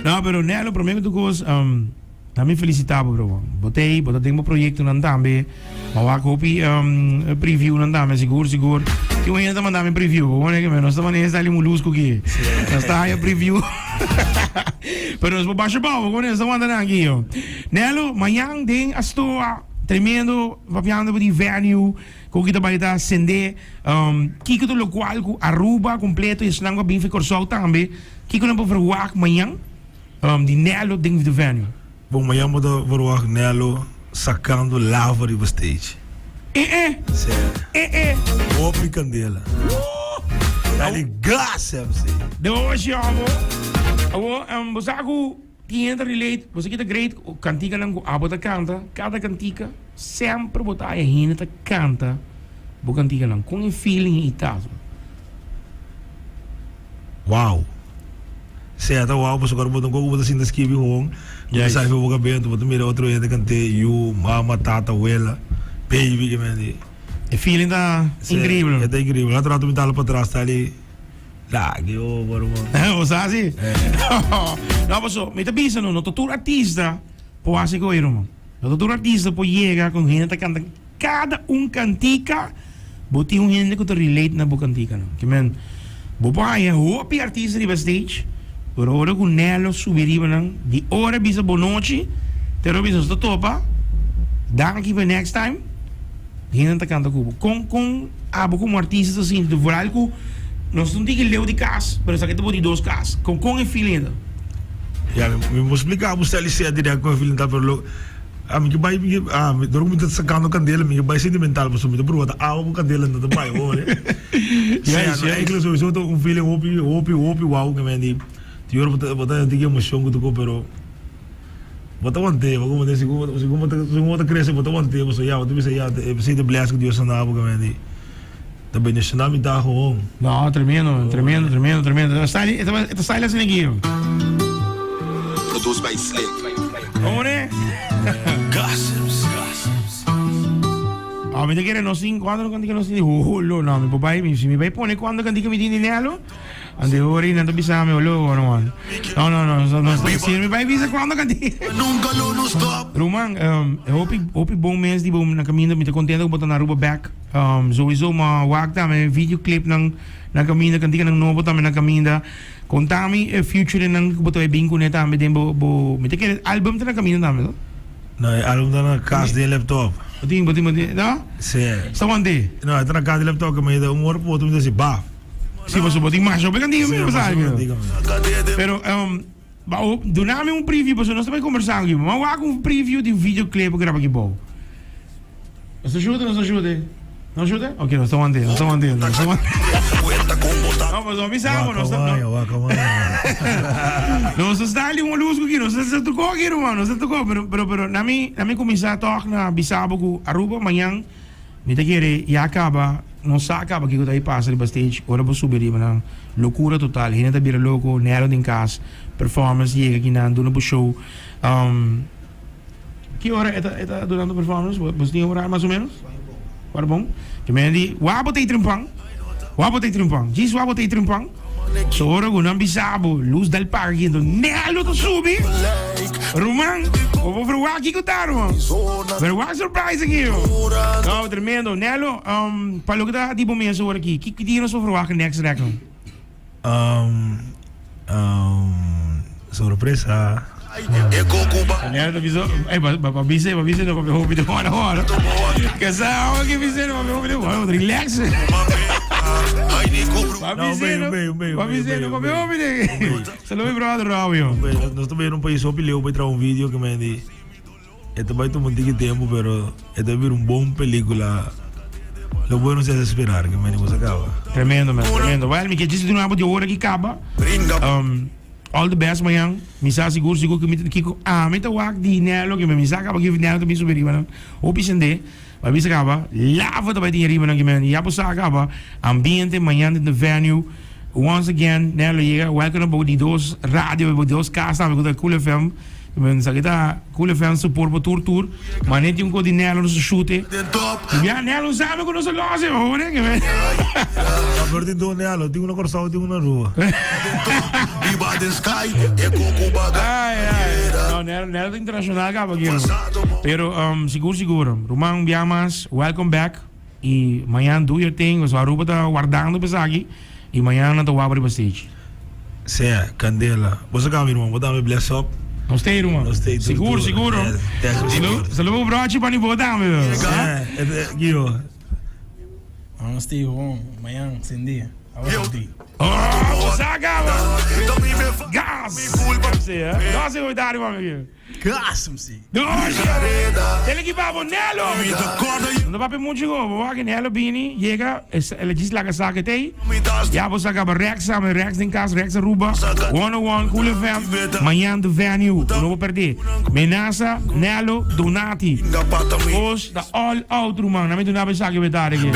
No, pero Nelo, prome ku tur kos, um, na mi felicita bo, bro. Bo tei, bo ta den bo proyectonan tambe. Ma wak hopi um, previewnan tambe, sigur, sigur. Tin un hende ta manda mi preview. Bo wone ke nos ta manda hende sali molusco ki. Nos ta haya preview. Pero nos por basha bou, bo wone, nos ta wanta nan aki, yo. Nelo, mañan den Astoa, tremendo, papiando di venue. Con ki ta bay ta sende kico ta locual cu Aruba completo y esnan cu a bin fi Corsou tambe, kico nan por verwagt mañan di Nello den de venue? Bon, mañan bo ta verwagt Nello sacando lava riba stage. Eh eh! Sí. Eh eh! Hopi candela. Woo! Dale gas, MC! De oshi abo. Abo, bo sa cu tin hende ta relate, bo sa ki ta great cu canticanan cu abo ta canta, cada cantica. Semper bo ta haya hende ta canta bo canticanan con e feeling y ta. Wow. Sea ta wow pasobra ora bo ta un poco bo ta sinta skibi gewoon bo ta sali for bo cabeza bo ta mira otro hende cant'e yu, mama, tata, wela, baby ke men di. E feeling ta increíble. E ta increíble. Otro rato mi ta hala patras ta ali lagi over man. Bo sa si? No paso mi ta bisa no no ta tur artista por haci cu ey man. No ta tur artista por yega con hende ta canta cada un cantica, bo tin un hende cu ta relate na bo canticanan. Ke men, bo por haya hopi artista riba stage, pero ora cu Nelo subi riba nan, di ora bisa bonochi, te ora bisa nos ta topa, danki pa next time, hende ta canta cu bo. Con, con abo como artista ta sinti? Vooral cu nos ta un tiki leu di cas, pero esaki ta bo di dos cas. Con, con e feeling ta? Ya, mi por splica bo stel y sea direct con e feeling ta, pero lo, a mi ke bai, mi ke, ah, dor cu mi ta sacando candela, mi ke bai sentimental, pasobra mi ta proba ta awa cu candela no ta bai hoor, eh. Sea, no, eigenlijk sowieso ta un feeling hopi, hopi, hopi wauw ke men di, di ora bo ta, bo ta tin emocion cu tuko, pero bo ta want'é, bo como segun, segun bo ta, segun bo ta crece bo ta want'é, pasobra ya, bo ta bisa ya, esey ta bless cu Dios a na bo ke men di. Ta bendiciona mi ta gewoon. No, tremendo, tremendo, tremendo, tremendo. E ta style, e ta style asina aki. Produced by Slick. Como ne? Gossips. Gossips. Ah, mi ta kere nos tin cuando no cantica nos tin holo no mi por bai mi si mi bai pone cuando cantica mi tin dinero ande ori nan ta bisa mi holo bueno man no no no no no si mi bai bisa cuando cantica Nunca lo no stop. Ruman um, hopi hopi bon mes di bo na caminda mi ta contento cu bo ta na Aruba back. Sowieso ma wak tambe video clip nan na caminda, cantica nan nobo tambe na caminda. Conta mi e future nan cu bo ta bay bin cune tambe den bo bo mi ta kere album ta na caminda tambe no? No e album ta na cas den laptop. Bo tin bo tin bo tin no? Si. Sta wante? No e ta na cas den laptop ke mi ta un ora pa otro mi ta si baf. Si pasobra bo tin masha hopi cantica mi Si bo masha sa hopi cantica mi. Pero Ba duna mi un preview pasobra nos ta bai kombersá aki. Bo wak un preview di un videoclip ku graba aki bou. Nos ta shuta, nos ta shuta. No shuta? Ok, nos ta want'é, nos ta want'é, nos ta want'é. No, pasobra mi sa bo, nos ta. Wak amaña, Nos ta sta li un lus ku aki, nos ta tokó aki ruman, nos ta tokó. Pero, pero, pero, na mi, na mi kuminsá tòg na bisa bo ku Aruba mañan. Mi ta kere ya kaba, nos sa kaba kiko ta pasa riba stage ora bo subi riba nan. Lokura total, hende ta bira loko, Nero den kas, performance yega kinan, duna bo show. Ki ora e ta e ta dunando performance? Bo bo tin horario mas o menos? Ora bon. Ke men di, wak bo ta e trimpan, wak bo ta e trimpan, djis wak bo ta e trimpan. So ora ku nan bisa bo lus dal paga aki enton Nelo ta subi. Ruman, bo por verwagt kiko ta ruman. Verwagt surprise aki yo. No, tremendo. Nelo, um, pa loke ta di bo mes ora aki, ki dia nos por verwagt next record? Um, um, sorpresa. Nelo ta bisa, ey, ba, ba, ba bisa, ba bisa no papia hopi de hora hora. Que sa, que bisa no papia hopi de hora, relax. Ba No, bisa no, un bay, un bay, un ba bay, bisa un no bay, papia un hopi de. Saludos mi brother Robio. Un bay. Nos ta bay na un pais hopi leu pa traha un video que men di e ta bay tuma un tiki tempo pero e ta bira un bon pelicula. Lo bueno se hace esperar que men di bo sa caba. Tremendo man, tremendo. Well, mi ke djis duna bo di ora ki caba. Um, all the best mañan. Mi sa sigur sigur ku mi ta kiko ami ta wak di Nelo ke mi sa kaba ki Nelo ta bin subi riba nan. Hopi sende. Ba bisa kaba lava ta bai tin riba nan ke men ya bo sa kaba ambiente mañan den the venue. Once again Nelo yega welcome na bo di dos radio bo di dos kas tambe ku ta Cool FM. Men sa kita Cool FM support bo tur tur. Ma net tin un ko di Nelo nos shute. Ya Nelo sabe ku nos a los e hoor ke men. Pero tin dos Nelo, tin uno Kòrsou tin uno Aruba. Ay ay. No Nelo Nelo ta internacional kaba aki. Pero sigur sigur ruman un bia mas welcome back. Y mañan do your thing, pasobra Aruba ta wardando pa esaki y mañan nan ta wak riba stage. Sea, Candela. Bo sa cambia ruman, bo tambe bless up. Nos ta ruman. Nos ta Sigur, sigur. Salud, salud pa brochi pa ni bo tambe. Sea, Guido. Nos ta home, mañan sin dia. Oh, bo sa caba. Gas. MC, eh? Nos e comentario pa mi. Gas, MC. Doshi! El ekipa bo Nelo! No ta papia muchu go, bo wak Nelo bini, yega, el a djis laga sa ke tei. Ya bo sa kaba Rex sa, Rex den kas, Rex Aruba, 101 Cool FM, mañan The Venue, bo no por perdé. Menasa, Nelo, Donati. Os ta all out ruman, na mi duna bo esaki betare ke.